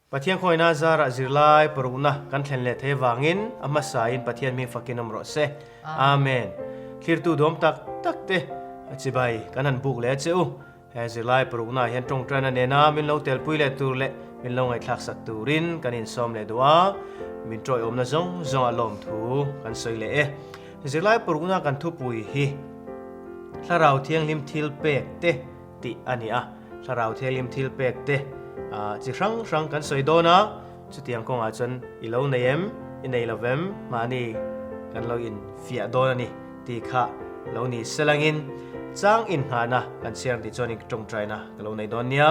Pathian khawina zarah zirlai parukna kan thlen leh thei avangin a hmasain Pathian hming fakin awm rawh se. Amen. Thlirtu duam tak tak te chibai kan han buk leh a che u. He zirlai paruknaah hian tawngtaina nena min lo telpui leh tur leh min lo ngaihthlak sak turin kan insawm leh duh a, min tawiawmna zawng zawngah lawmthu kan sawi leh e. Zirlai parukna kan thupui hi Thlarau Thianghlim thil pek te tih a ni a, Thlarau Thianghlim thil pek te chi hrang hrang kan sawi dawn a, chutiang kawngah chuan i lo nei em, i nei lo vem, mahni kan lo infiah dawn a ni tih kha lo ni selangin chang inngahna kan chhiar tih chuan tawngtaina ka lo nei dawn nia.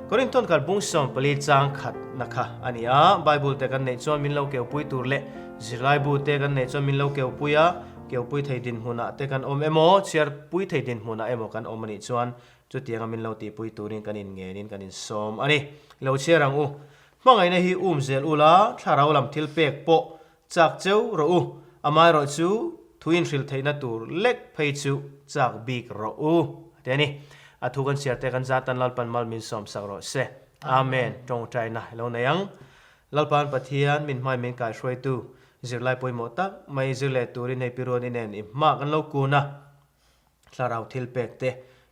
Korinthon kal bung 14 chang khatna kha a ni a, Bible te kan neih chuan min lo keupui tur leh zirlaibu te kan neih chuan min lo keupui a, Keupui thei dinhmunah te kan awm emaw, chhiarpui thei dinhmunah emaw kan awm a nih chuan chutianga min lo tihpui turin kan inngenin kan insawm a ni. Lo chhiar ang u. Hmangaihna hi um zel ula, thlarau lam thil pek pawh chak cheu rawh u. Amaherawh chu thu inhrilh theihna tur lek phei chu chak bik rawh u, a ti a ni. A thu kan chhiar te kan zatan Lalpan mal min sawm sak rawh se. Amen. Tawngtaina i lo nei ang. Lalpan Pathian min hmai min kaihruaitu zirlai pawimawh tak mai zir leh turin hei Piruan i nen i hma kan lo kun a, thlarau thil pek te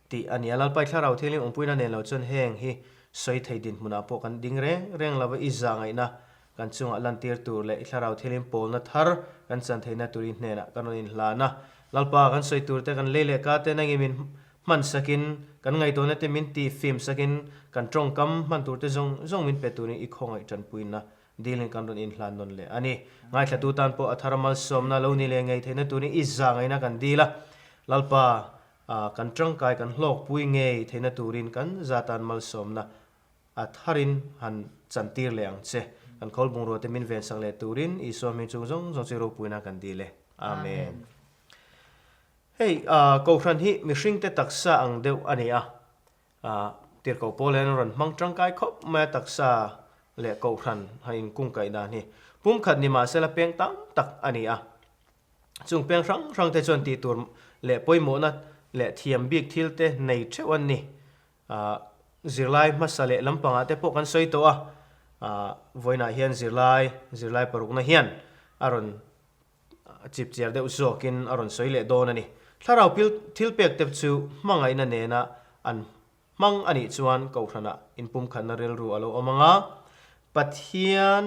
tih a ni a. Lalpai thlarau thianghlim awmpuina nen lo chuan heng hi sawi thei dinhmunah pawh kan ding reng reng lo va, i za ngaihna kan chungah lantir tur leh i thlarau thianghlim pawlna thar kan chan theihna tur i hnenah kan rawn inhlan a. Lalpa kan sawi tur te kan lei leh ka te nangin min Hman sakin, kan ngaihtuahna te min tih fim sakin, kan tawngkam hman tur te zawng zawng min pe turin i khawngaih tanpuina dilin kan rawn inhlan nawn leh a ni. Ngaithlatu tan pawh a thar malsawmna lo ni leh ngei theihna turin i za ngaihna kan dil a, Lalpa, kan tangkai kan hlawkpui ngei theihna turin kan za tan malsawmna a tharin han chantir leh ang che. Kan khawl bungrua te min vensak leh turin Isua hming chung zawng zawng chu ropuina kan dil e. Amen. Hei, Kohhran hi mihringte taksa ang deuh a ni a, tirhkoh pawl hian rawn hmang tangkai khawp mai a taksa leh Kohhran han inkungkaih dan hi. Pumkhat ni mahsela peng tam tak a ni a. Chung peng hrang hrang te chuan tih tur leh pawimawhna leh thiam bik thil te nei theuh an ni. Zirlai hmasa leh lampangah te pawh kan sawi tawh a, vawiinah hian zirlai, zirlai parukna hian a rawn A chip chiar deuh zawkin a rawn sawi leh dawn a ni. Thlarau pil thil pek te chu hmangaihna nena an hmang a nih chuan Kohhranah inpumkhatna rilru a lo awm ang a, Pathian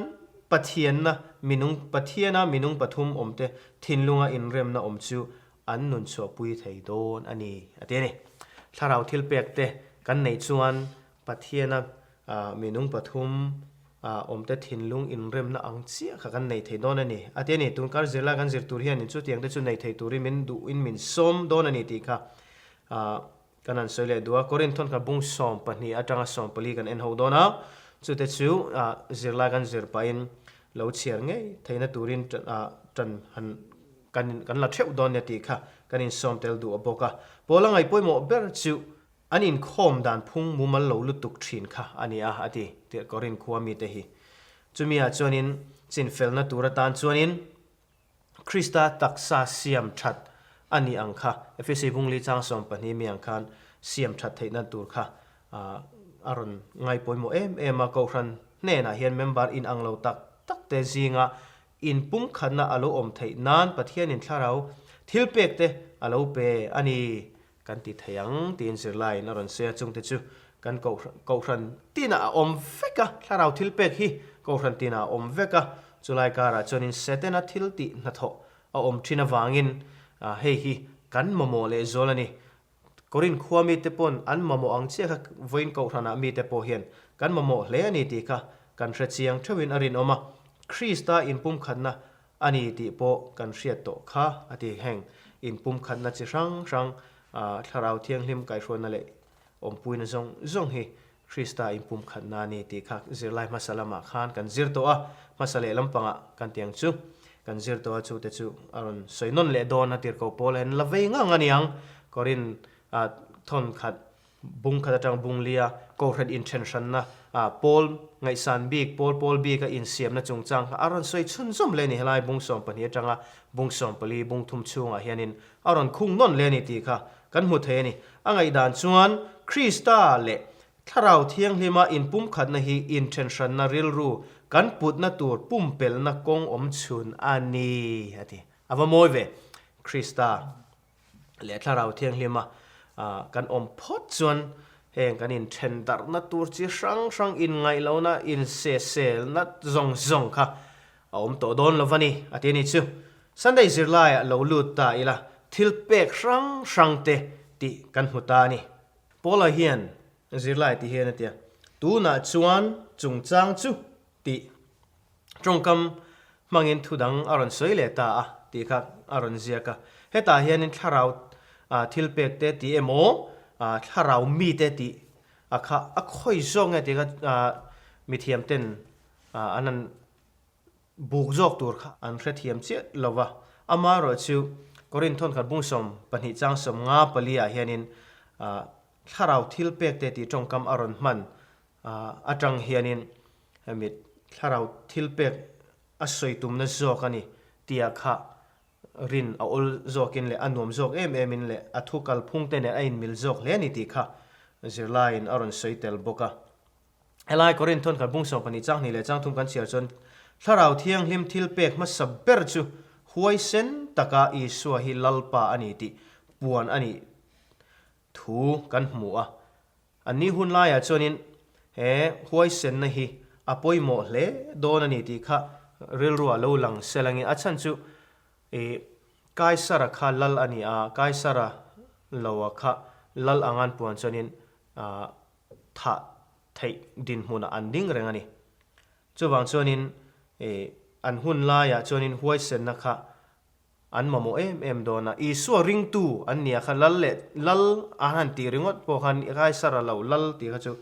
Pathianna minung Pathiana minung pathum awmte thinlunga inremna awm chu an nun chhuahpui thei dawn a ni, a ti a ni. Thlarau thil pek te kan neih chuan Pathiana minung pathum awmte thinlung inremna ang chiah kha kan nei thei dawn a ni. A ti a ni, tunkar zirlai kan zir tur hianin chutiang te chu nei thei turin min duhin min sawm dawn a ni tih kha kan han sawi leh duh a. Korinthon kha bung 12 atanga 14 kan en ho dawn a, chute chu zirlai kan zir pahin lo chhiar ngei theihna turin tan han kan la theuh dawn nia tih kha kan insawm tel duh a bawk a. Paula ngaihpawimawh ber chu An inkhawm dan phung mumal lo lutuk thin kha a ni a, a ti, tirh Korin khua mite hi. Chumi ah chuanin chinfelna tur atan chuanin Krista taksa siam that a nih ang kha, Efesi bungli chang 12 mi ang khan siam that theihna tur kha a rawn ngaipawimawh em em a. Kohhran hnenah hian member inang lo tak tak te zinga inpumkhatna a lo awm theih nan Pathianin thlarau thilpek te a lo pe a ni. Kan ti thei ang tiin zirlaiin a rawn sawi a, chungte chu kan kohhran tinah a awm vek a, thlarau thil pek hi kohhran tinah a awm vek a, chulai karah chuanin Setana thil tih hnathawh a awm thin avangin hei hi kan mamawh leh zual a ni. Korin khua mite pawn an mamawh ang chiah kha vawiin kohhranah mite pawh hian kan mamawh hle a ni tih kha kan hre chiang theuhin a rinawm a, Krista inpumkhatna A ni tih pawh kan hriat tawh kha a ti. Heng inpumkhatna chi hrang hrang, Thlarau Thianghlim kaihhruaina leh awmpuina zawng zawng hi Krista inpumkhatna a ni tih kha zirlai hmasa lamah khan kan zir tawh a, hmasa leh lampangah kan ti ang chu. Kan zir tawh a, chute chu a rawn sawi nawn leh dawn a tirhkoh pawl a en la vei ngang a niang. Korin thawn khat Bung khat atang bung lia Kohhran inthen hranna pawl ngaihsan bik, pawl pawl bika insiamna chungchang kha a rawn sawi chhunzawm hle a ni. Helai bung 12 atanga bung 14, bung thum chhungah hianin a rawn khung nawn hle a ni tih kha kan hmu thei a ni. A ngaihdan chuan Krista leh Thlarau Thianghlima inpumkhatna hi inthenhranna rilru kan putna tur pumpelhna kawng awm chhun a ni, a ti. A va mawi ve. Krista leh Thlarau Thianghlima kan awm phawt chuan heng kan inthen darhna tur chi hrang hrang inngaihlohna, inseselna zawng zawng kha a awm tawh dawn lo va ni, a ti a ni chu. Sunday zirlaiah lo lut ta ila thil pek hrang hrang te tih kan hmu ta a ni. Paula hian zirlai ti hian a ti a, Tunah chuan chungchang chu tih tawngkam hmangin thu dang a rawn sawi leh ta a tih kha a rawn ziak a. Hetah hianin thlarau thil pek te tih emaw thlarau mite tih a kha a khawi zawk nge tih kha mithiam ten an han Buk zawk tur kha an hrethiam chiah lo va, amaherawh chu Korinth thawnkhat bung 12 chang 54 ah hianin thlarau thil pek te tih tawngkam a rawn hman atang hianin hemi thlarau thil pek a sawi tumna zawk a ni tih kha rin a awl zawkin leh a nuam zawk em em in leh a thu kalphung te nen a inmil zawk hle a ni tih kha zirlaiin a rawn sawi tel bawk a. Helai Korinth thawnkhat bung 12 chang hnih leh chang thum kan chhiar chuan Thlarau Thianghlim thil pek hmasa ber chu huaisen taka Isua hi Lalpa a ni tih puan a nih thu kan hmu a. An ni hun laiah chuanin he huaisenna hi a pawimawh hle dawn a ni tih kha rilruah lo lang sel angin a chhan chu i Kaisara kha Lal a ni a, Kaisara loa kha Lal angan puan chuanin thah theih dinhmunah an ding reng a ni. Chuvang chuanin an hun laiah chuanin huaisenna kha an mamawh em em dawn a. Isua ringtu an nia kha lal leh lal an han tih ringawt pawh khan Kaisara lo lal tih kha chu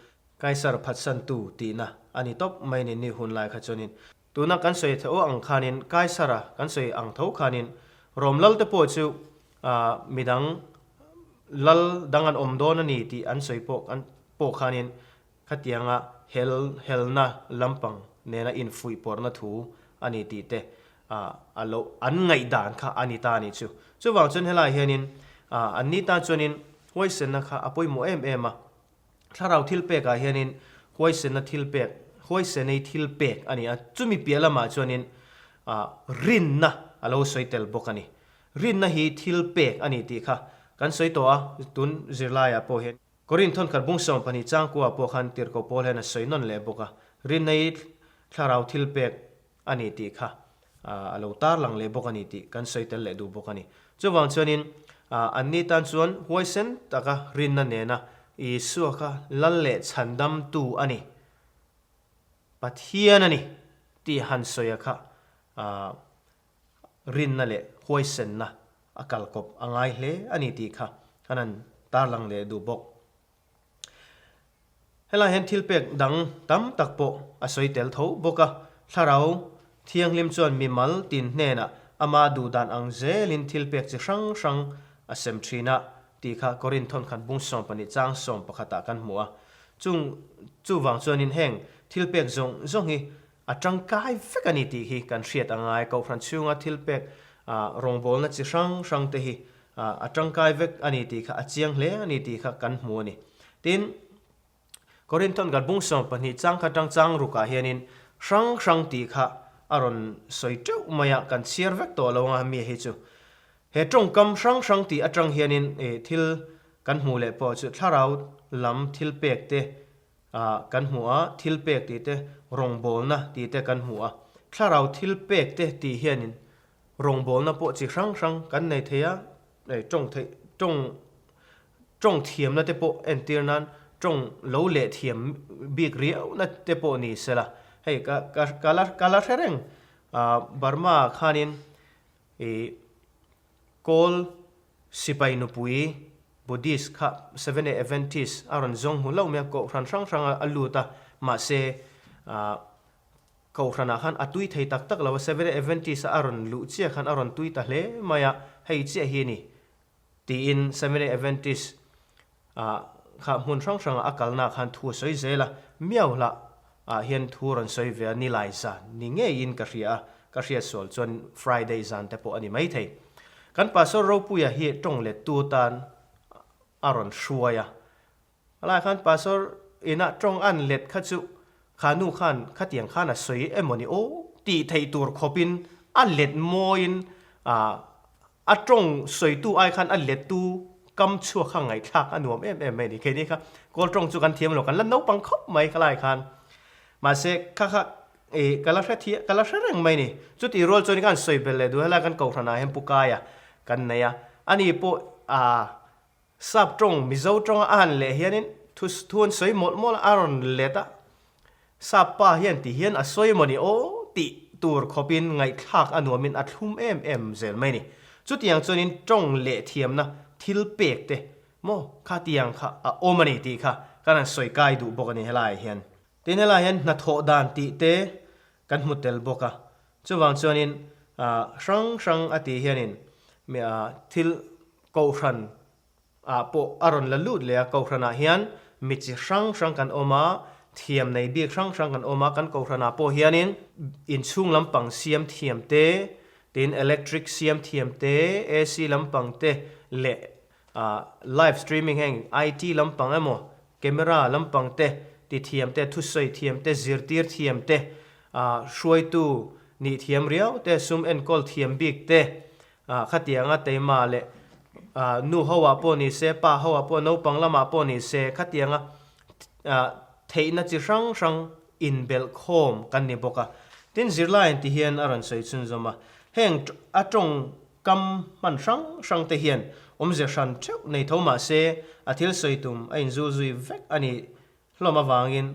Kaisar phatsantu tihna a ni tawp mai ni ni hun lai kha chuanin. Tuna kan sawi tho ang khanin Kaisara kan sawi ang tho khanin Rom lal te pawh chu midang lal dang an awm dawn a ni tih an sawi pawh an pawh khanin khatianga hel helna lampang nena infuih pawrhna thu a ni tih te a lo an ngaihdan kha a ni ta a nih chu. Chuvang chuan helaiah hianin an ni tan chuanin huaisenna kha a pawimawh em em a. Thlarau thil pekah hianin huaisenna thil pek, huaisenei thil pek a ni a, chumi piah lamah chuanin rinna a lo sawi tel bawk a ni. Rinna hi thil pek a ni tih kha kan sawi tawh a, tun zirlaiah pawh hian Korinth thawnkhat bung 12 changkuaah pawh khan Tirhkoh Paul hian a sawi nawn leh bawk a, rinna hi thlarau thil pek a ni tih kha a lo tarlang leh bawk a ni tih kan sawi tel leh duh bawk a ni. Chuvang chuanin anni tan chuan huaisen taka rinna nena Isua kha lal leh chhandamtu a ni, Pathian a ni tih han sawi a kha rinna leh huaisenna a kalkawp a ngai hle a ni tih kha kan han tarlang leh duh bawk. Helai hian thil pek dang tam tak pawh a sawi tel tho bawk a, Thlarau Thianghlim chuan mimal tin hnenah ama duhdan ang zelin thil pek chi hrang hrang a sem thin a tih kha Korinth thawnkhat bung 12 chang 11 ah kan hmu a. Chung chuvang chuanin heng thil pek zawng zawng hi a tangkai vek a ni tih hi kan hriat a ngai. Kohhran chhunga thil pek rawngbawlna chi hrang hrang te hi a tangkai vek a ni tih kha a chiang hle a ni tih kha kan hmu a ni. Tin, Korinthon kan bung 12 chang kha tang chang rukah hianin hrang hrang tih kha a rawn sawi teuh mai a, kan chhiar vek tawh lo anga mi hi chu. He tawngkam hrang hrang tih atang hianin thil kan hmuh leh pawh chu thlarau lam thil pek te kan hmu a, thil pek tih te, rawngbawlna tih te kan hmu a. Thlarau thil pek te tih hianin Rawngbawlna pawh chi hrang hrang kan nei thei a, tawng theih tawng tawng thiamna te pawh entir nan tawng lo leh thiam bik riauna te pawh ni sela. Hei ka ka ka la ka la hre reng Burma ah khanin ih Kawl sipai nupui Buddhist kha Seventh Day Adventist a rawn zawng hmu hlauh mai a, kohhran hrang hrang a lut a, mahse ah Kohhranah khan a tui thei tak tak lo a, Seventh Adventist a a rawn luh chiah khan a rawn tui ta hle mai a, hei chiah hi a ni tiin Seventh Adventist ah kha hmun hrang hrangah a kalnaah khan thu a sawi zel a, Miauhlah ah hian thu a rawn sawi ve a, Nilai zan ni ngeiin ka hria a, ka hriat sual chuan Friday zan te pawh a ni maithei. Kan Pastor Ropuia hi tawng lettu tan a rawn hruai a, A lai khan Pastor. ina tawng an let kha chu kha nu khan khatiang khan a sawi emaw ni aw tih theih tur khawpin a let mawiin ah a tawng sawitu ai khan a lettu kam chhuak kha ngaihthlak a nuam em em mai a ni. Keini kha kawl tawng chu kan thiam lo, kan la naupang khawp mai khalai khan. Mahse kha kha ih ka la hre thiah ka la hre reng mai a ni. Chutih rual chuan kan sawi belh leh duh helai kan kohhranah hian Pu Kaia kan nei a, ani pawh ah Sap tawng Mizo tawnga a han leh hianin thu thu an sawi mawlh mawlh a, a rawn let a, Sap pa hian ti hian a sawi maw ni aw tih tur khawpin ngaihthlak a nuamin a thlum em em zel mai a ni. Chutiang chuanin tawng leh thiamna thil pek te maw khatiang kha a awm a ni tih kha kan han sawi kai duh bawk a ni helaiah hian. Tin helaiah hian hnathawh dan tih te kan hmu tel bawk a, chuvang chuanin hrang hrang a tih hianin thil Kohhran ah pawh a rawn la lut leh a, Kohhran ah hian mi chi hrang hrang kan awm a, thiam nei bik hrang hrang kan awm a, kan Kohhran ah pawh hianin inchhung lampang siam thiam te, tin electric siam thiam te, AC lampang te leh live streaming heng IT lampang emaw camera lampang te ti thiam te, thusawi thiam te, zirtir thiam te, hruaitu nih thiam riau te, sum enkawl thiam bik te, Khatianga teima leh nu ho ah pawh ni se, pa ho ah pawh, naupang lamah pawh ni se, khatianga theihna chi hrang hrang inbelh khawm kan ni bawk a. Tin, zirlaiin ti hian a rawn sawi chhunzawm a, heng a tawngkam hman hrang hrang te hian awmze hran theuh nei tho mah se, a thil sawi tum a inzul zui vek a nih hlawm avangin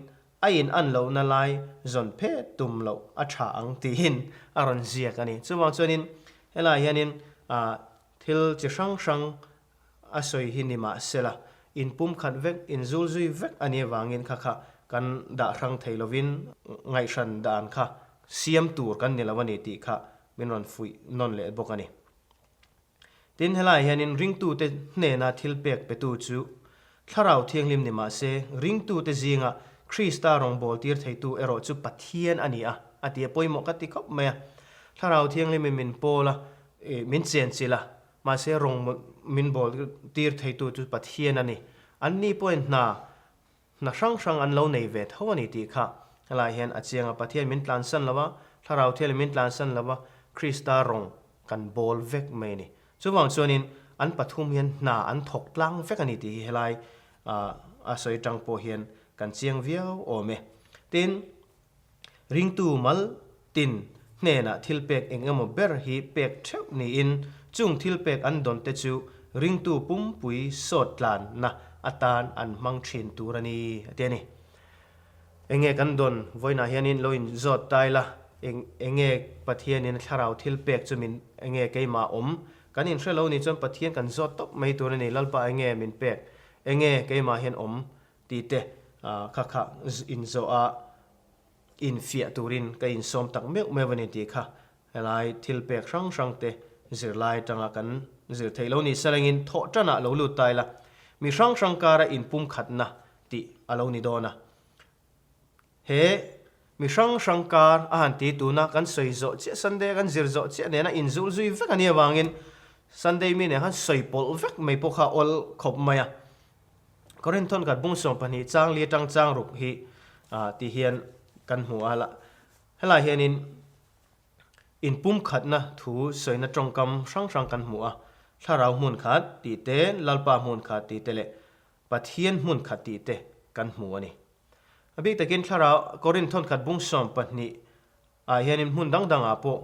a in an lohna lai zawn phet tum loh a tha ang tiin a rawn ziak a ni. Chuvang chuanin helaiah hianin thil chi hrang hrang a sawi hi ni mah sela, in pumkhat vek, in zul zui vek a nih avangin kha kha kan dah hrang thei lovin ngaihhran dan kha siam tur kan ni lo a ni tih kha min rawn fuih nawn leh bawk a ni. Tin, helaiah hianin ringtute hnena thil pek petu chu Thlarau Thianghlim ni mah se, ringtute zinga Krista rawngbâwl tir theitu erawh chu Pathian a ni a, a ti a, pawimawh ka ti khawp mai a. Thlarau Thianghlimin min pawl a, min chenchilh a, mahse rawng min bâwl tir theitu chu Pathian a ni. Anni pawhin hna Hna hrang hrang an lo nei ve tho a ni tih kha helaiah hian a chiang a, Pathian min tlansan lo a, Thlarau Thianghlim min tlansan lo a, Krista rawng kan bawl vek mai a ni. Chuvang chuanin an pathum hian hna an thawk tlang vek a ni tih hi helai a sawi tang pawh hian kan chiang viau awm e. Tin, Ringtu mal tin hnenah thilpek eng emaw ber hi pek theuh niin chung thilpek an dawn te chu ringtu pumpui sawt tlanna atan an hmang thin tur a ni, a ti a ni. Enge kan dawn vawiinah hianin lo inzawt tai la, eng enge Pathianin thlarau thilpek chu min enge keimah awm kan inhre lo nih chuan Pathian kan zawt tawp mai tur a ni, Lalpa enge min pek, enge keimah hian awm tih te kha kha inzawh a infiah turin ka insawm tak meuh meuh a ni tih kha helai thil pek hrang hrang te zirlai atanga kan zir theih lo ni salengin thawh tanah lo lut ta ila mi hrang hrang kara inpumkhatna tih a lo ni dawn a. He mi hrang hrang kar a han ti tuna kan sawi zawh chiah Sunday a kan zir zawh chiah nena inzul zui vek a nih avangin Sunday mi nen khan sawi pawlh vek mai pawh kha awl khawp mai a. Korinth thawnkhat bung 12 chang li atang chang ruk hi ti hian kan hmu a la. Helai hianin inpumkhatna thu sawina tawngkam hrang hrang kan hmu a, Thlarau hmun khat tih te, Lalpa hmun khat tih te leh Pathian hmun khat tih te kan hmu a ni. A bik takin Thlarau Korinth thawnkhat bung 12 ah hianin hmun dang dangah pawh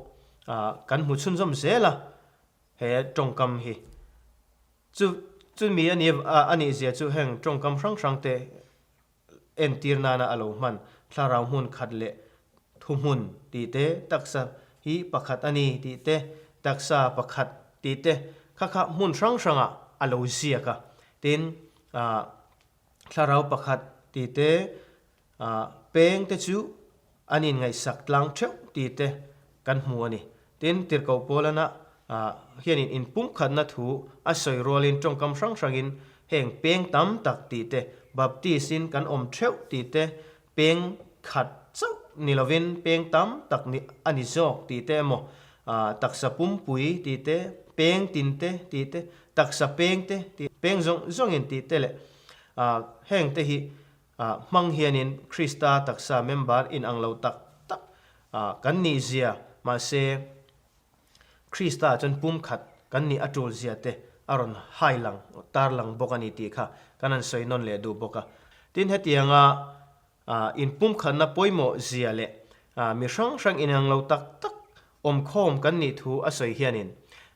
kan hmu chhunzawm zel a he tawngkam hi. Chu chumi a nih a nih zia chu heng tawngkam hrang hrang te entir nana a lo hman thlarau hmun khat leh thuhmun tih te, taksa hi pakhat a ni tih te, taksa pakhat tih te kha kha hmun hrang hrangah a lo ziak a. Tin, thlarau pakhat tih te, Peng te chu an inngaihsak tlang theuh ti te kan hmu a ni. Tin, Tirhkoh Paulana hianin inpumkhatna thu a sawi rualin tawngkam hrang hrangin heng peng tam tak tih te, Baptist-in kan awm theuh tih te, peng khat chauh ni lovin peng tam tak ni a ni zawk tih te emaw, taksa pumpui tih te, peng tin te tih te, taksa peng te tih, peng zawng zawngin tih te leh heng te hi. Hmang hianin Krista taksa member inang lo tak tak kan nih zia, mahse Krista chuan pumkhat kan nih a tul zia te a rawn hai lang, tar lang bawk a ni tih kha kan han sawi nawn leh duh bawk a. Tin, hetianga inpumkhatna pawimawh zia leh mi hrang hrang inang lo tak tak awmkhawm kan nih thu a sawi hianin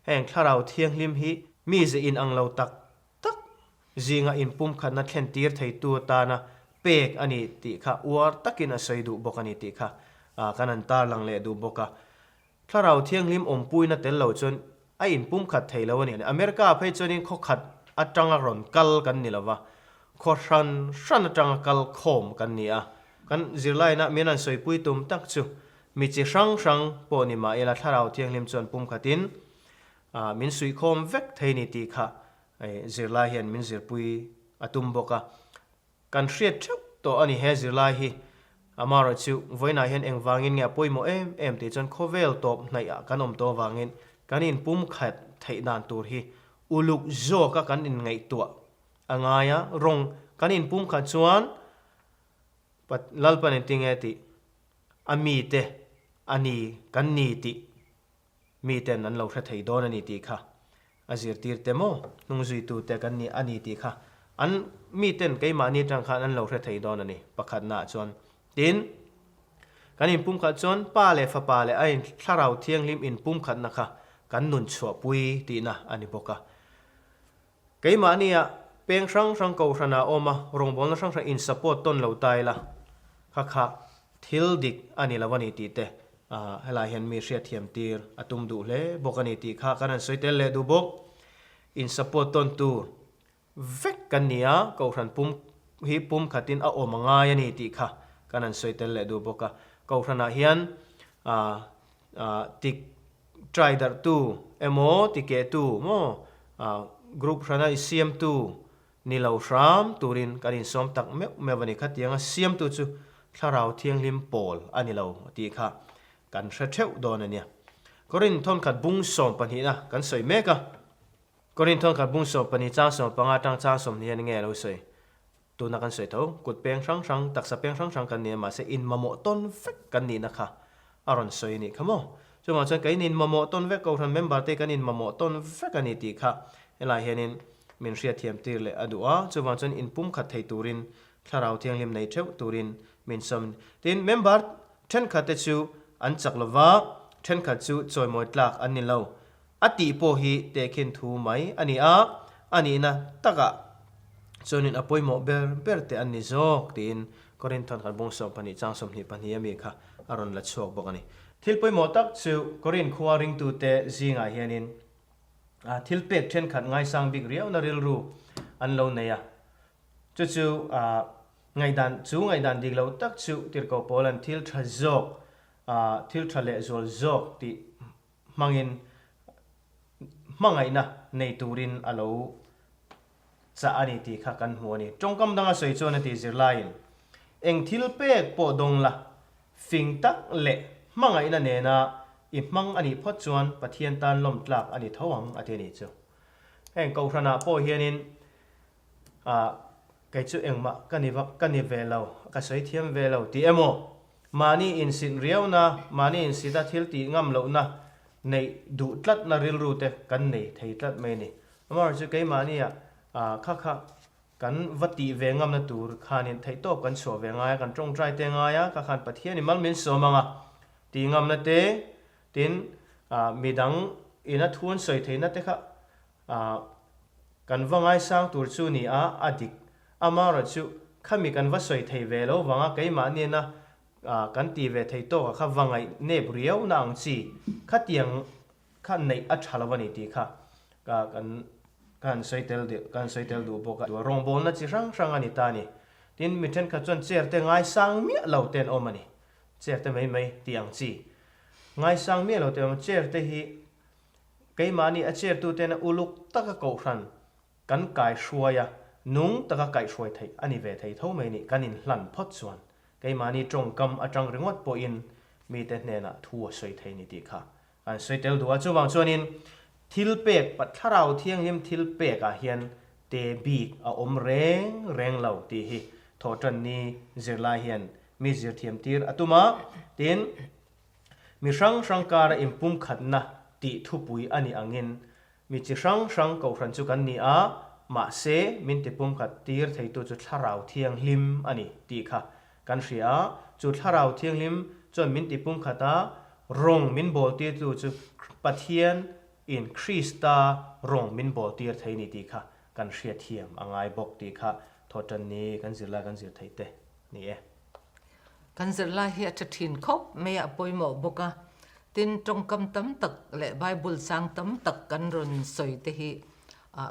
heng Thlarau Thianghlim hi mize inang lo tak tak zinga inpumkhatna thlentir theitu atana pek a ni tih kha uar takin a sawi duh bawk a ni tih kha kan han tarlang leh duh bawk a. Thlarau Thianghlim awmpuina tel lo chuan a inpumkhat thei lo a ni. America ah phei chuanin khaw khat atanga rawn kal kan ni lova, khaw hran hran atanga kal khawm kan ni a. Kan zirlaina min han sawipui tum tak chu mi chi hrang hrang pawh ni mah ila Thlarau Thianghlim chuan pumkhatin min suihkhawm vek thei ni tih kha zirlai hian min zirpui a tum bawk a. Kan hriat theuh tawh a ni he zirlai hi. Amaherawh chu vawiinah hian engvangin nge a pawimawh em em tih chuan khawvel tawp hnaihah kan awm tawh avangin kan inpumkhat theih dan tur hi uluk zawka kan inngaihtuah a ngai a, rawng kan inpumkhat chuan Lalpan engtinge tih a mite a ni kan ni tih Miten an lo hre thei dawn a ni tih kha a zirtirte maw hnungzuitute kan ni a ni tih kha an miten keimahni atang khan an lo hre thei dawn a ni pakhatnaah chuan. Tin, kan inpumkhat chuan Pa leh Fapa leh a Thlarau Thianghlim inpumkhatna kha kan nun chhuahpui tihna a ni bawk a. Keimahnia peng hrang hrang kohhranah awm a, rawngbawlna hrang hrang in support tawn lo ta ila, kha kha thil dik a ni lo a ni tih te helai hian mi hriatthiam tir a tum duh hle bawk a ni tih kha kan han sawi tel leh duh bawk. In support tawn tur vek kan ni a, kohhran pum hi pum khatin a awm a ngai a ni tih kha kan han sawi tel leh duh bawk a. Kohhranah hian tik try darhtu emaw ti kehtu maw group hrana i siamtu ni lo hram turin kan insawm tak meuh meuh a ni. Khatianga siamtu chu Thlarau Thianghlim pawl a ni lo tih kha kan hre theuh dawn a nia. Korin thawnkhat bung sawmpahnihna kan sawi mek a. Korin thawnkhat bung 12 chang 15 atang chang 20 hian nge a lo sawi? Tuna kan sawi tho, kut peng hrang hrang, taksa peng hrang hrang kan ni a, mahse inmamawh tawn vek kan nihna kha a rawn sawi a nih kha maw? Chuvang chuan kan inmamawh tawn vek, Kohhran member te kan inmamawh tawn vek a ni tih kha helai hianin min hriatthiam tir leh a duh a, chuvang chuan inpumkhat thei turin Thlarau Thianghlim nei theuh turin min sawm. Tin, member thenkhat te chu an chak lova, thenkhat chu chawimawi tlak an ni lo. A tih pawh hi tehkhin thu mai a ni a, a nihna takah chuanin a pawimawh ber ber te an ni zawk tiin Korinth kan bung 12 chang 22 a mi kha a rawn la chhuak bawk a ni. Thil pawimawh tak chu Korinth khua ringtute zingah hianin thil pek thenkhat ngaisang bik riauna rilru an lo nei a, chu chu ngaihdan chu ngaihdan dik lo tak chu tirhkoh pawl an thil tha zawk thil tha lehzual zawk tih hmangin hmangaihna nei turin a lo chah a ni tih kha kan hmu a ni. Tawngkam danga sawi chuan a ti zirlaiin, Eng thil pek pawh dawng la, fing tak leh hmangaihna nena i hmang a nih phawt chuan Pathian tan lawm tlak a ni tho ang a ti a nih chu. Heng Kohhranah pawh hianin Ah, kei chu engmah ka ni vak, ka ni ve lo, ka sawi thiam ve lo tih emaw? Mahni insit riauna, mahni insita thil tih ngam lohna neih duh tlatna rilru te kan nei thei tlat mai a ni. Amaherawhchu chu keimahnia ah kha kha kan va tih ve ngamna tur khanin theihtawp kan chhuah ve ngai a, kan tawngtai te ngai a, kha khan Pathian i mal min sawm ang a tih ngamna te, tin ah midang ina thu an sawi theihna te kha Ah, kan va ngaisang tur chu ni a, a dik. Amaherawh chu, khami kan va sawi thei ve lo vanga keimahniana ah kan ti ve thei tawk a kha va ngaih nep riau na ang chi, khatiang kha neih a tha lo a ni tih kha ka kan ka han sawi tel deuh ka han sawi tel duh bawk a. Rawngbawlna chi hrang hrang a ni ta a ni. Tin, mi thenkhat chuan chair te ngaisang miah lo te an awm a ni. Chair te mai mai tih ang chi. Ngaisang miah lo te an awm a, chair te hi Keimahni a chertuten uluk taka kohhran kan kaihruai a, nung taka kaihhruai theih a ni ve thei tho mai ni, kan inhlan phawt chuan keimahni tawngkam atang ringawt pawhin mite hnenah thu a sawi thei ni tih kha an sawi tel duh a. Chuvang chuanin thil pek, Thlarau Thianghlim thil pekah hian te bik a awm reng reng lo tih hi. Thawhṭanni zirlai hian mi zirthiam tir a tum a, tin, mi hrang hrang kara inpumkhatna tih thupui a nih angin mi chi hrang hrang kohhran chu kan ni a, mahse min tipumkhat tir theitu chu Thlarau Thianghlim a ni tih kha kan hria a, chu Thlarau Thianghlim chuan min tipumkhat a, rawng min bawl tirtu chu Pathian in Krista rawng min bawl tir thei ni tih kha kan hriatthiam a ngai bawk tih kha Thawhṭanni kan zirlai kan zir theih te ni e. Kan zirlai hi a ṭha ṭhin khawp mai a, a pawimawh bawk a. Tin, ṭawngkam tam tak leh Bible sang tam tak kan rawn sawi te hi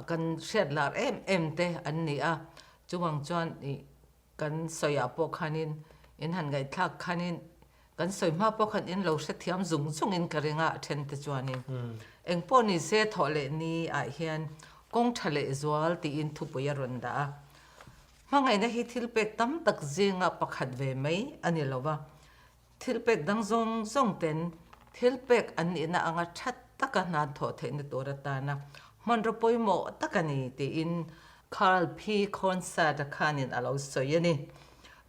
kan hriat lar em em te an ni a. Chuvang chuan ih Kan sawiah pawh khanin in han ngaihthlak khanin kan sawi hma pawh khan in lo hrethiam zung zungin ka ring a, a then te chuanin eng pawh ni se thawh leh ni ah hian kawng tha leh zual tiin thupui a rawn dah a. Hmangaihna hi thil pek tam tak zinga pakhat ve mai a ni lo va, Thil pek dang zawng zawng ten thil pek an nihna anga that taka hna thawh theihna tur atana hmanraw pawimawh tak a ni tiin Carl P. Concert-a khanin a lo sawi a ni.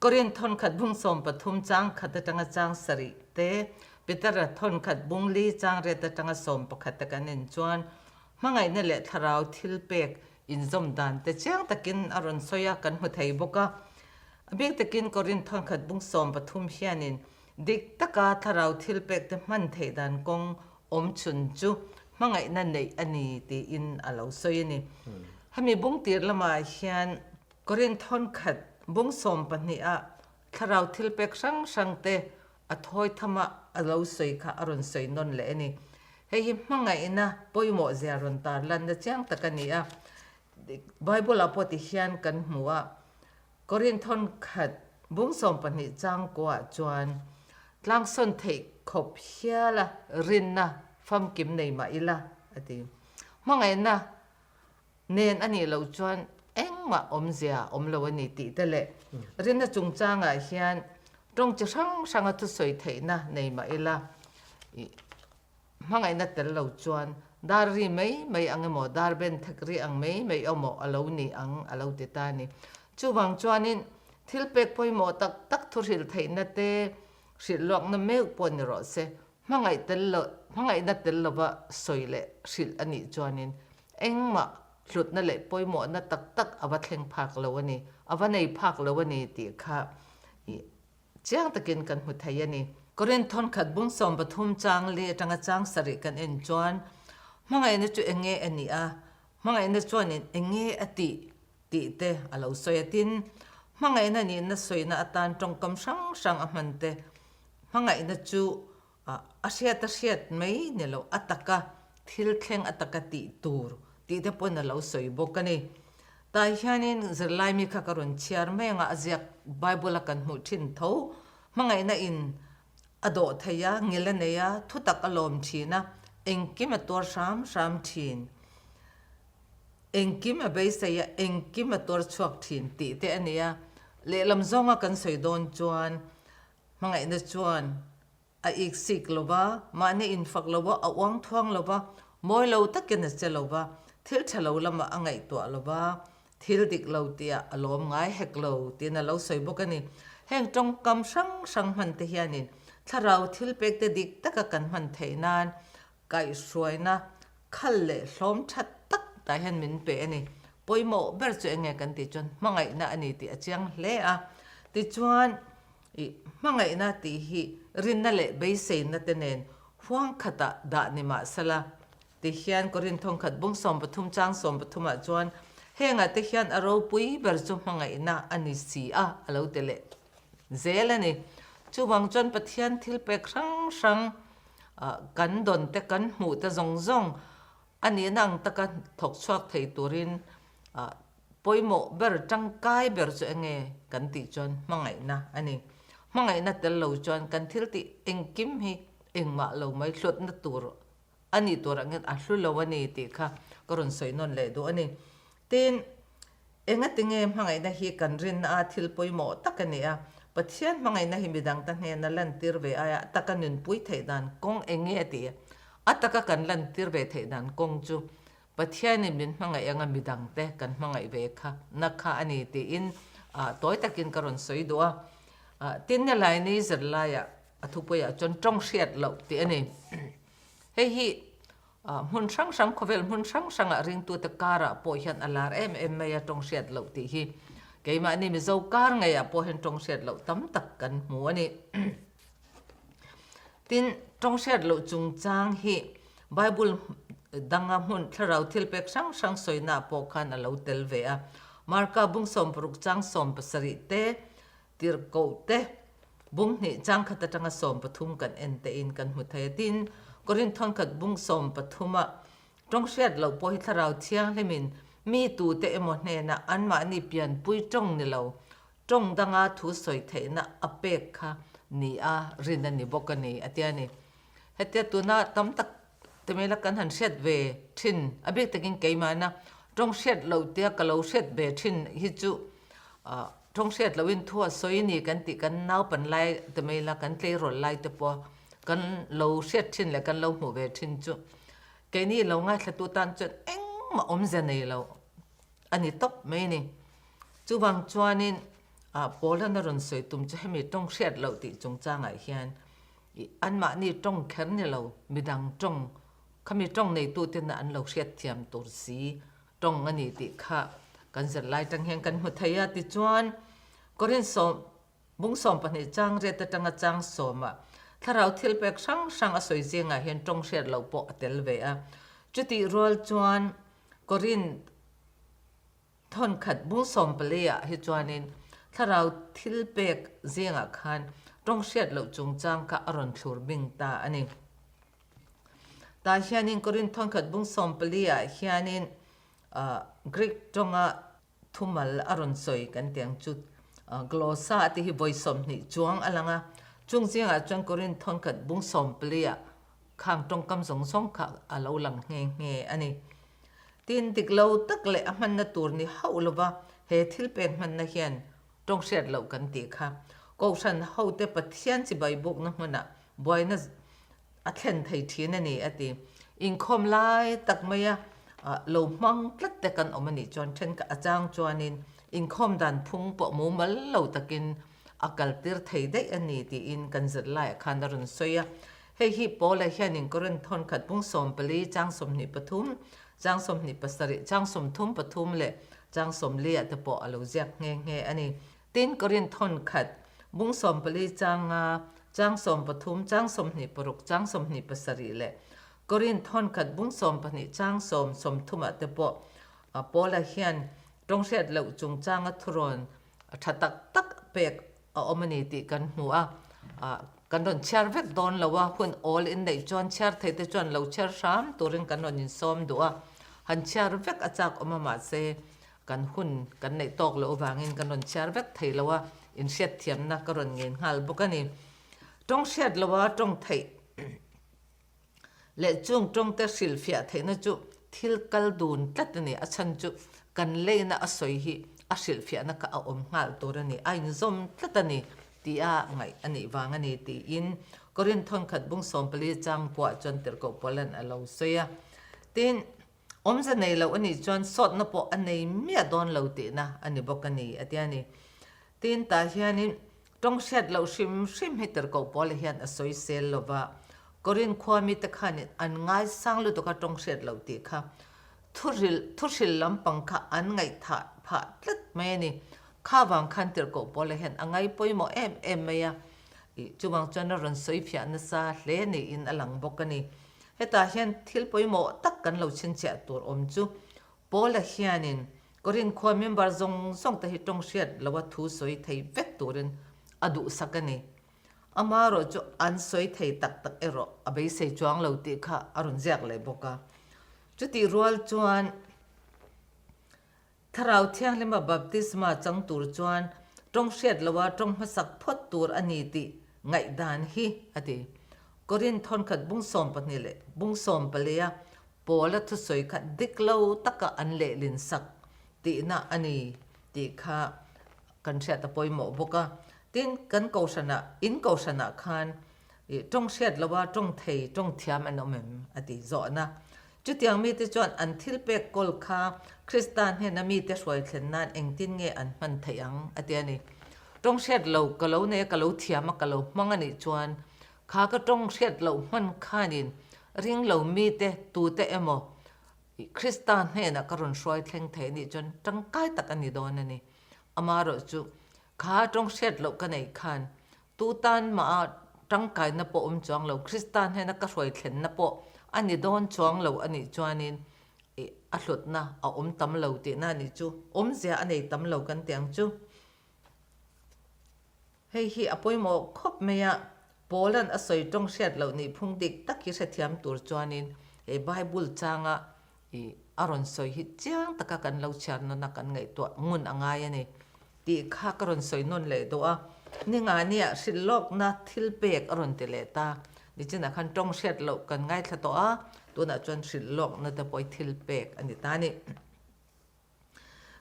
Korin thawnkhat bung 13 chang khat atanga chang sarih te, Petera thawnkhat bung li chang riat atanga 11 te kan en chuan hmangaihna leh thlarau thil pek inzawm dan te chiang takin a rawn sawi a, kan hmu thei bawk a. A bik takin Korin thawnkhat bung 13 hianin dik taka thlarau thil pek te hman theih dan kawng awm chhun chu hmangaihna neih a ni tiin a lo sawi a ni. Hemi bung tir lamah hian Korin thawnkhat bung 12 ah thlarau thil pek hrang hrang te a thawi thama a lo sawi kha a rawn sawi nawn leh a ni. Hei hi hmangaihna pawimawh zia rawn tarlanna chiang tak a ni a. Bible-ah pawh ti hian kan hmu a, Korinth thawnkhat bung 12 changkuah chuan tlangsawn theih khawp hiala rinna famkim nei mah ila a ti. Hmangaihna nen a nih loh chuan engmah awmzia awm lo a ni tih te leh rinna chungchangah hian tawng chi hrang hranga thusawi theihna nei mah ila hmangaihna tel lo chuan dar ri mai mai ang emaw dar ben thek ri ang mai mai emaw a lo ni ang a lo ti ta a ni. Chuvang chuanin thil pek pawimawh tak tak thu hrilh theihna te hrilh luakna meuh pawh ni rawh se Hmangaih tel lo, hmangaihna tel lova sawi leh hrilh a nih chuanin engmah hlutna leh pawimawhna tak tak a va thleng phak lo a ni, a va nei phak lo a ni tih kha i chiang takin kan hmu thei a ni. Korinth thawnkhat bung 13 chang li atanga chang sarih kan en chuan hmangaihna chu enge a nih a, hmangaihna chuanin enge a tih tih te a lo sawi a. Tin, hmangaihna nihna sawina atan tawngkam hrang hrang a hman te Hmangaihna chu a hriat a hriat mai ni lo, a taka thil thleng a taka tih tur tih te pawn a lo sawi bawk a ni. Tah hianin zirlai mi kha ka rawn chhiar mai anga a ziak Bible a kan hmuh thin tho. Hmangaihna in a dawh thei a, ngil a nei a, thutak a lawm thin a, engkim a tuar hram hram thin. Engkim a beisei a, engkim a tuar chhuak thin tih te a ni a. Lehlam zawnga kan sawi dawn chuan Hmangaihna chuan a iksik lo va, mahni infak lo va, a uang thuang lo va, mawi lo takin a che lo va, thil tha lo lamah a ngaihtuah lo va, thil dik lo tihah a lawm ngai hek lo tiin a lo sawi bawk a ni. Heng tawngkam hrang hrang hman te hianin thlarau thil pekte dik taka kan hman theih nan Kaihhruaina khal leh hlawm tha tak tah hian min pe a ni. Pawimawh ber chu enge kan tih chuan hmangaihna a ni tih a chiang hle a. Tichuan, ih, hmangaihna tih hi rinna leh beiseina te nen huang khatah dah ni mah sela. Tihian Korinth thawngkhat bung 13 chang 13 ah chuan hengah te hian a ropui ber chu hmangaihna a ni si a, a lo ti leh zel a ni. Chuvang chuan Pathian thil pek hrang hrang kan dawn te kan hmuh te zawng zawng a nihna ang taka thawk chhuak thei turin pawimawh ber tangkai ber chu enge kan tih chuan hmangaihna a ni. Hmangaihna tel lo chuan kan thil tih engkim hi engmah lo mai hlutna tur a nih tur angin a hlu lo a ni tih kha ka rawn sawi nawn leh duh a ni. Tin, Engatinge hmangaihna hi kan rinna a thil pawimawh tak a ni a, Pathian hmangaihna hi midangte hnena lantir ve aia a taka nunpui theih dan kawng eng nge tih a taka kan lantir ve theih dan kawng chu Pathianin min hmangaih anga midangte kan hmangaih ve kha na kha a ni tiin tawi takin ka rawn sawi duh a. Tin, helai ni zirlaiah a thupuiah chuan tawng hriat loh tih a ni. Hei hi hmun hrang hrang, khawvel hmun hrang hrangah ringtute karah pawh hian a lar em em mai a tawng hriat loh tih hi. Keimahni Mizo kar ngeiah pawh hian tawng hriat loh tam tak kan hmu a ni. Tin, tawng hriat loh chungchang hi Bible danga hmun thlarau thilpek hrang hrang sawinaah pawh khan a lo tel ve a. Marka bung 60 chang 70 te, Tirhkoh te, bung hnih chang khat atanga 13 kan en tein kan hmu thei a. Tin, Korinth thawnkhat bung 13 ah tawng hriat loh pawh hi thlarau thianghlimin mi tute emaw hnenah anmahni pianpui tawng ni lo Tawng danga thu sawi theihna a pek kha ni a rin a ni bawk a ni, a ti a ni. Hetia tuna tam tak te mela kan han hriat ve thin, a bik takin keimahna tawng hriat loh tia ka lo hriat ve thin hi chu tawng hriat lohin thu a sawi ni kan tih kan naupan lai te mela kan tleirawl lai te pawh kan lo hriat thin leh kan lo hmuh ve thin chu keini lo ngaithlatu tan chuan engmah awmzia nei lo a ni tawp mai a ni. Chuvang chuanin Paul-an a rawn sawi tum chu hemi tawng hriat loh tih chungchangah hian anmahni tawng kher ni lo, midang tawng, khami tawng neituten an lo hriatthiam tur si tawng a ni tih kha kan zirlai tang hian kan hmu thei a. Tichuan, Korinth sawm, bung 12 chang riat atanga chang sawmah thlarau thil pek hrang hrang a sawi zingah hian tawng hriat loh pawh a tel ve a. Chutih rual chuan Korinth thawnkhat bung 14 ah hi chuanin thlarau thil pek zingah khan tawng hriat loh chungchang kha a rawn thlur bing ta a ni. Tah hianin Korinth thawnkhat bung 14 ah hianin Greek tawnga thumal a rawn sawi kan tih ang chu Glossa a tih hi vawi 20 chuang a lang a, chung zingah chuan Korinth thawnkhat bung 14 ah Khang tawngkam zawng zawng kha a lo lang nghe nghe a ni. Tin, dik lo tak leh a hmanna tur ni hauh lova he thil pek hmanna hian tawng hriat loh kan tih kha Kohhran hote Pathian chibai bukna hmunah buaina a thlen thei thin a ni, a ti. Inkhawm lai tak maia lo hmang tlat te kan awm a nih chuan thenkhat a chang chuanin inkhawm dan phung pawh mumal lo takin a kaltir thei daih a ni tiin kan zirlaiah khan a rawn sawi a. Hei hi Paula hianin Korinth thawnkhat bung 14, chang 23, chang 27, chang 33 leh chang 40 ah te pawh a lo ziak nghe nghe a ni. Tin, Korinth thawnkhat bung 14 chang nga, chang 13, chang 26, chang 27 leh Korinth thawnkhat bung 12 chang 10, 30 ah te pawh Paula hian tawnghriat loh chungchanga thurawn a tha tak tak pek a awm a ni tih kan hmu a, kan rawn chhiar vek dawn lo a, hun awl inneih chuan chhiar thei te chuan lo chhiar hram turin kan rawn insawm duh a, han chhiar vek a chak awm a mahse kan hun kan neih tawk loh avangin kan rawn chhiar vek thei lo a, inhriatthiamna ka rawn ngen nghal bawk a ni. Tawng hriat lo a tawng theih. Leh chung tawngte hrilhfiah theihna chu thil kal dun tlat a ni. A chhan chu kan leina a sawi hi a hrilhfiahna kha a awm nghal tur a ni, a inzawm tlat a ni tia ngaih a nih vang a ni tiin Korinth thawnkhat bung 14 chang kuah chuan Tirhkoh Paulan a lo sawi a. Tin, awmze nei loh a nih chuan sawtna pawh a nei miah dawn lo tihna a ni bawk a ni a ti a ni. Tin, tah hianin Tawng hriat loh hrim hrim hi Tirhkoh Paula hian a sawi sel lo va, Korinth khua mite khanin an ngaisang lutuk a tawng hriat loh tih kha thuhril thuhril lampang kha an ngaihthah phah tlat mai a ni. Kha vang khan Tirhkoh Paula hian a ngai pawimawh em em mai a, ih chuvang chuan a rawn sawi fiah nasa hle niin a lang bawk a ni. Hetah hian thil pawimawh tak kan lo chhinchhiah tur awm chu Paula hianin Korinth khua member zawng zawng te hi tawng hriat loa thu sawi thei vek turin a duhsak a ni. Amaherawh chu an sawi thei tak tak erawh a beisei chuang lo tih kha a rawn ziak leh bawk a. Chutih rual chuan Thlarau Thianghlima baptisma chang tur chuan tawng hriat loa tawng hmasak phawt tur a ni tih ngaihdan hi a ti. Korinth thawnkhat bung 12 leh bung 14 a Paula thusawi kha dik lo taka an lehlin sak tihna a ni tih kha kan hriat a pawimawh bawk a. Tin, kan kohhranah, in kohhranah khan ih tawng hriat loa tawng thei, tawng thiam an awm em? a ti zawhna. Chutiang mite chuan an thil pek kawl kha Krista hnena mite hruai thlen nan engtin nge an hman theih ang? a ti a ni. Tawng hriat lo ka lo nei a, ka lo thiam a, ka lo hmang a nih chuan kha ka tawng hriat loh hman khanin ring lo mite tute emaw Krista hnenah ka rawn hruai thleng thei a nih chuan tangkai tak a ni dawn a ni. Amaherawhchu kha tawng hriat loh ka neih khan Tu tan mah a tangkaina pawh awm chuang lo, Krista hnena ka hruai thlenna pawh a ni dawn chuang lo a nih chuanin ih a hlutna a awm tam lo tihna a nih chu, awmzia a nei tam lo kan ti ang chu. Hei hi a pawimawh khawp mai a, Paula'n a sawi tawng hriat loh nih phung dik tak hi hrethiam tur chuanin he Bible changa I a rawn sawi hi chiang taka kan lo chhiar nawn a kan ngaihtuah ngun a ngai a ni tih kha ka rawn sawi nawn leh duh a. Ningania hrilh lawkna thil pek a rawn ti leh ta. Nichinah khan tawng hriat loh kan ngaithla tawh a, tunah chuan hrilh lawkna te pawh hi thil pek a ni ta a ni.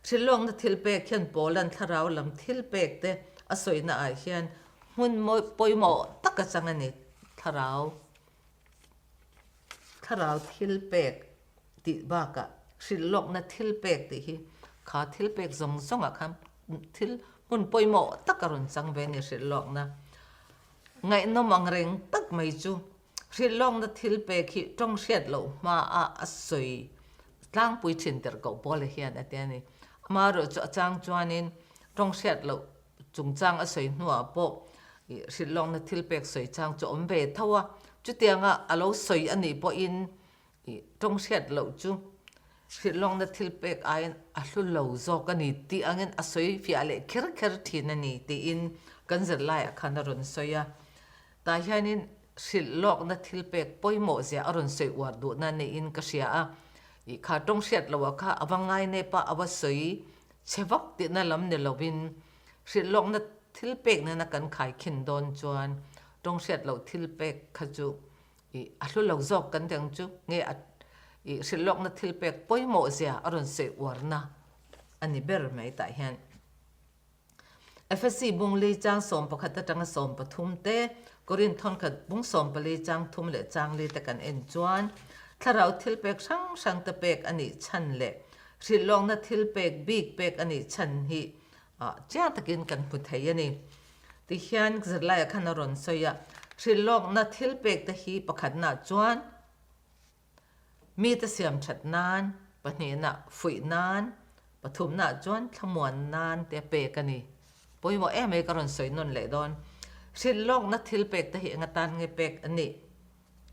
Hrilh lawkna thil pek hian Paula'n thlarau lam thil pek te a sawina ah hian hmun pawimawh tak a chang a ni. Thlarau Thlarau thil pek tih bakah hrilh lawkna thil pek tih hi kha thil pek zawng zawngah khan thil hmun pawimawh tak a rawn chang ve a ni hrilh lawkna. Ngaihnawm ang reng tak mai chu hrilh lawkna thil pek hi tawng hriat loh hmaah a sawi tlangpui thin tirh koh Paula hian a ti a ni. Amaherawhchu a chang chuanin tawng hriat loh Chungchang a sawi hnuah pawh hrilhlawkna thil pek sawi chang chu awm ve tho a, chutianga a lo sawi a nih pawhin tawng hriat loh chu hrilhlawkna thil pek aiin a hlu lo zawk a ni tih angin a sawi fiah leh kher kher thin a ni tiin kan zirlaiah khan a rawn sawi a. Tah hianin hrilhlawkna thil pek pawimawh zia a rawn sawi uar duhna niin ka hria a, kha tawng hriat loh kha a va ngai nep a, a va sawi Chhe vak tihna lam ni lovin hrilhlawkna thil pek nena kan khaikhin dawn chuan tawng hriat loh thil pek kha chu ih a hlu lo zawk kan ti ang chu nge a ih hrilhlawkna thil pek pawimawh zia a rawn sawi uarna a ni ber mai tah hian. Efesi bung li chang 11 atanga 13 te, Korinth thawnkhat bung 14 chang thum leh chang li te kan en chuan thlarau thil pek hrang hrang te pek a nih chhan leh Hrilhlawkna thil pek bik pek a nih chhan hi chiang takin kan hmu thei a ni. Tihian zirlaiah khan a rawn sawi a, hrilhlawkna thil pek te hi pakhatnaah chuan mite siam that nan, pahnihna fuih nan, pathumnaah chuan thlamuan nan te pek a ni. Pawimawh em mai ka rawn sawi nawn leh dawn. Hrilhlawkna thil pek te hi eng atan nge pek a nih?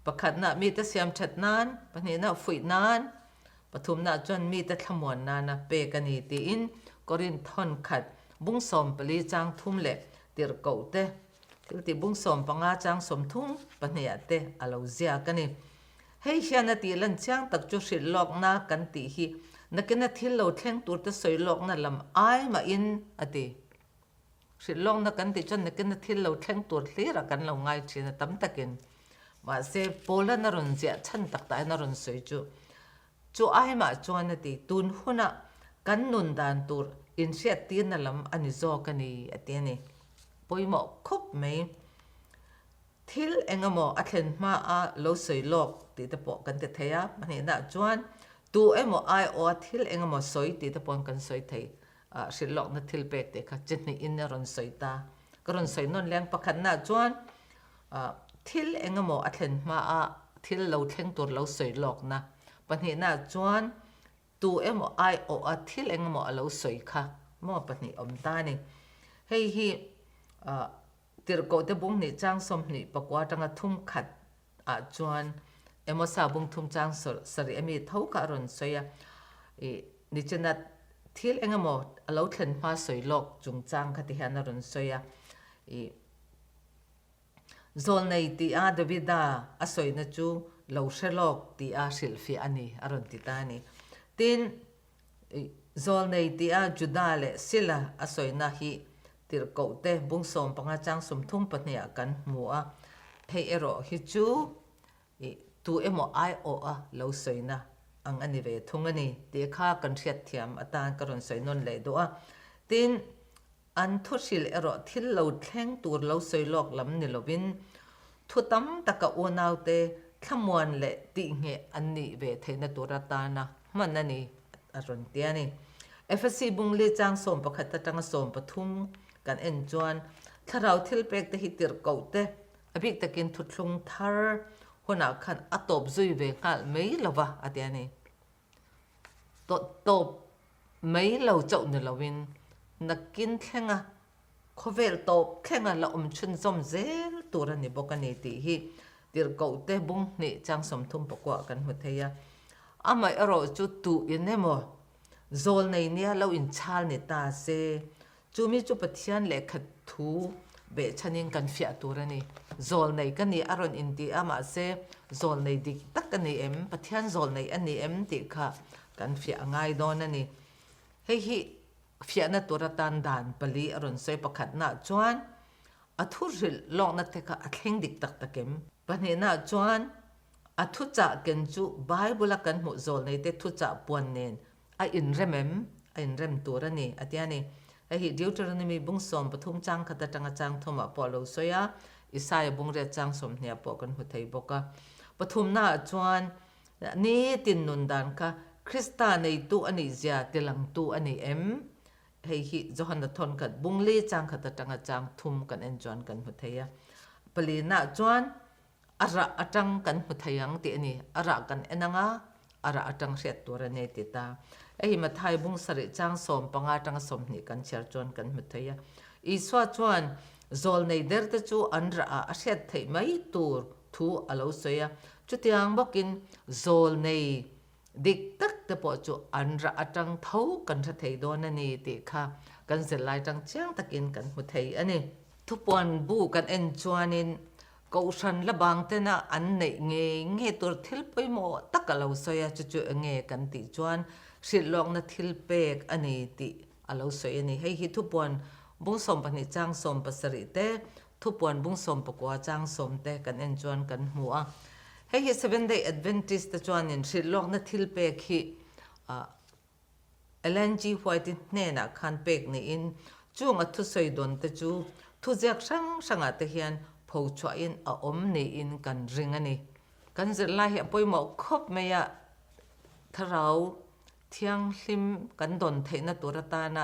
Pakhatnaah mite siam that nan, pahnihnaah fuih nan, Pathumna chuan mite thlamuan nana pek a ni tiin Korinth thawnkhat bung 14 chang thum leh tirhkoh te thil tih bung 15 chang 30 pahniha te a lo ziak a ni. Hei hian a tih lan chiang tak chu hrilh lawkna kan tih hi nakina thil lo thleng tur te sawi lawkna lam ai mahin a ti. Hrilh lawkna kan tih chuan nakina thil lo thleng tur hlirah kan lo ngai thin a tam takin. Mahse, Paula'n a rawn ziah chhan tak tahin a rawn sawi chu, Chu aimah chuan a ti, tun huna kan nun dan tur inhriattirna lam a ni zawk a ni, a ti a ni. Pawimawh khawp mai. Thil eng emaw a thlen hmaa lo sawi lawk tih te pawh kan ti thei a, pahnihnaah chuan tu emaw aiawha thil eng emaw sawi tih te paw'n kan sawi thei. Hrilh lawkna thil pek tih kha chi hnihin a rawn sawi ta. Ka rawn sawi nawn leng pakhatnaah chuan thil eng emaw a thlen hmaa thil lo thleng tur lo sawi lawkna, pahnihnaah chuan Tu emaw aiawha thil engemaw a lo sawi kha maw pahnih awm ta a ni. Hei hi Tirhkohte bung hnih chang 24 atanga thum khat ah chuan Amosa bung thum chang sarih ami tho kha a rawn sawi a. Ih nichina thil engemaw a lo thlen hma sawi lawk chungchang kha ti hian a rawn sawi a. Ih. Zawlnei tia Davida a sawina chu lo hre lawk tia hrilhfiah a ni, a rawn ti ta a ni. Tin, Zawlnei tia Juda leh Sila a sawina hi tirhkohte bung 15 chang 32 ah kan hmu a, hei erawh hi chu tu emaw aiawha lo sawina ang a ni ve thung a ni tih kha kan hriatthiam atan ka rawn sawi nawn leh duh a. Tin, An thuhrilh erawh thil lo thleng tur lo sawi lawk lam ni lovin, thu tam taka unaute thlamuan leh tihngheh an nih ve theihna tur atana hman a ni, a rawn ti a ni. Efesi bungli chang 11 atanga 13 kan en chuan thlarau thilpek te hi tirhkoh te a bik takin thuthlung thar hunah khan a tawp zui ve nghal mai lova a ti a ni. Tawp mai lo chauh ni loin nakin thlenga Khawvel tawp thlenga la awm chhunzawm zel tur a ni bawk a ni tih hi tirhkoh te bung hnih chang 30 pakuah kan hmu thei a. Amah erawh chu tuh in emaw zawl nei nia lo inchhal ni ta se, chumi chu Pathian lehkha thu behchhanin kan fiah tur a ni. Zawl nei ka ni a rawn inti a, mahse zawl nei dik tak a ni em, Pathian zawl nei a ni em tih kha kan fiah a ngai dawn a ni. Hei hi Fiahna tur atan dan pali a rawn sawi pakhatnaah chuan a thu hrilh lawkna te kha a thleng dik tak tak em? Pahnihnaah chuan a thuchah ken chu Bible-a kan hmuh zawlneite thuchah puan nen a inrem em? A inrem tur a ni, a ti a ni. Hei hi Deuteronomy bung 13 chang khat atanga chang thumah pawh a lo sawi a, Isaia bung riat chang 20 pawh kan hmu thei bawk a. Pathumnaah chuan Nitin nun dan kha Krista neitu a nih zia tilangtu a ni em? Hei hi Johana thawn khat bungli chang khat atanga chang thum kan en chuan kan hmu thei a. Palinah chuan a rah atang kan hmu thei ang tih a ni. A rah kan en anga a rah atang hriat tur a ni ti ta. Hei hi Mathai bung sarih chang 15 atanga 20 kan chhiar chuan kan hmu thei a. Isua chuan zawlnei derte chu an rah ah a hriat theih mai tur thu a lo sawi a, chutiang bawkin zawlnei dik tak te pawh chu an rah atang tho kan hre thei dawn a ni tih kha kan zirlai tang chiang takin kan hmu thei a ni. Thupuan bu kan en chuanin Kohhran la bang tena an neih ngei ngei tur thil pawimawh tak a lo sawi a, chu chu enge kan tih chuan hrilhlawkna thil pek a ni tih a lo sawi a ni. Hei hi thupuan bung 12 chang 70 te Thupuan bung 19 chang 10 te kan en chuan kan hmu a. Hei hi Seventh Day Adventist te chuanin hrilhlawkna thil pek hi Ellen G. White-i hnenah khan pek niin chung a thusawi dawn te chu thuziak hrang hrangah te hian pho chhuahin a awm niin kan ring a ni. Kan zirlai hi a pawimawh khawp mai a, thlarau thianghlim kan dawn theihna tur atana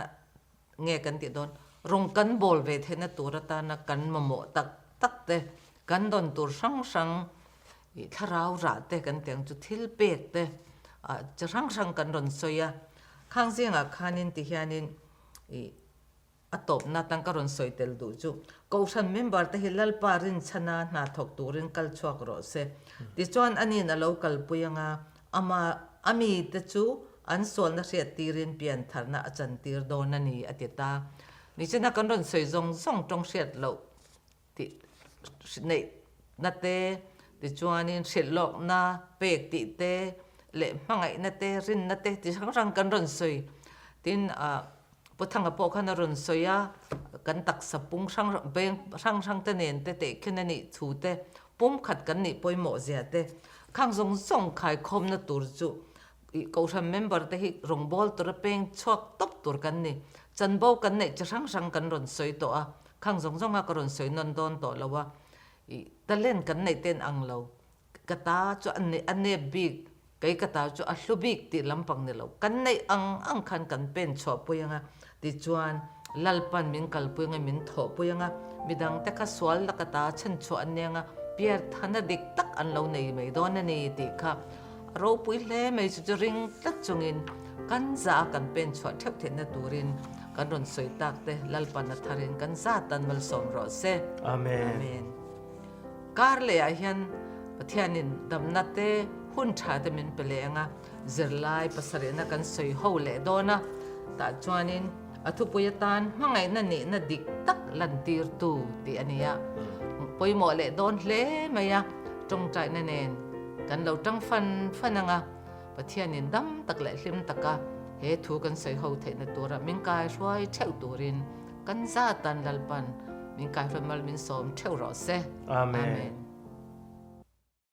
nge kan tih dawn, rawng kan bawl ve theihna tur atana kan mamawh tak tak te, kan dawn tur hrang hrang ih thlarau rah te kan tih ang chu thil pek te ah chi hrang hrang kan rawn sawi a, khang zingah khanin ti hianin ih a tawpna atan ka rawn sawi tel duh chu Kohhran member te hi Lalpa rinchhana hna thawk turin kal chhuak rawh se. Tichuan ani'n a lo kalpui anga Ama a mite chu an sualna hriat tirin piantharna a chantir dawn a ni, a ti ta. Nichina kan rawn sawi zawng zawng tawng hriat loh tih neihna te, tichuanin hrilh lawkna pek tih te leh hmangaihna te, rinna te ti hrang hrang kan rawn sawi. Tin, Pu Thanga pawh khan a rawn sawi a, kan taksa pung hrang hrang, beng hrang hrang te nen te tehkhin a nih thu te, pumkhat kan nih pawimawh zia te, khang zawng zawng khaikhawmna tur chu ih Kohhran member te hi rawngbâwl tura peng chhuak tawp tur kan ni. Chanbo kan neih chi hrang hrang kan rawn sawi tawh a, khang zawng zawnga ka rawn sawi nawn dawn tawh lo a, ih talent kan neih ten ang lo. Ka ta chu a nep bik, kei ka ta chu a hlu bik tih lampang ni lo. Kan neih ang ang khan kan pen chhuahpui anga, tichuan Lalpan min kalpui anga min thawhpui anga, midang te kha sual laka ta chhanchhuah an nia anga, piar thana dik tak an lo nei mai dawn a ni tih kha a ropui hle mai chu chu ring tlat chungin kan za a kan pen chhuah theuh theihna turin kan rawn sawi tak te Lalpan a tharin kan za tan malsawm rawh se. Amen. Amen. Kar lehah hian Pathianin damna te, hun tha te min pe leh ang a, zirlai pasarihna kan sawi ho leh dawn a, tah chuanin a thupui atan hmangaihna nihna dik tak lantirtu tih a ni a, pawimawh leh dawn hle mai a, tawngtaina nen kan lo tang fan fan ang a, Pathianin dam tak leh hlim taka he thu kan sawi ho theihna tura min kaihruai theuh turin Kan zatan Lalpan min kaihrawn mal min sawm theuh rawh se. Amen.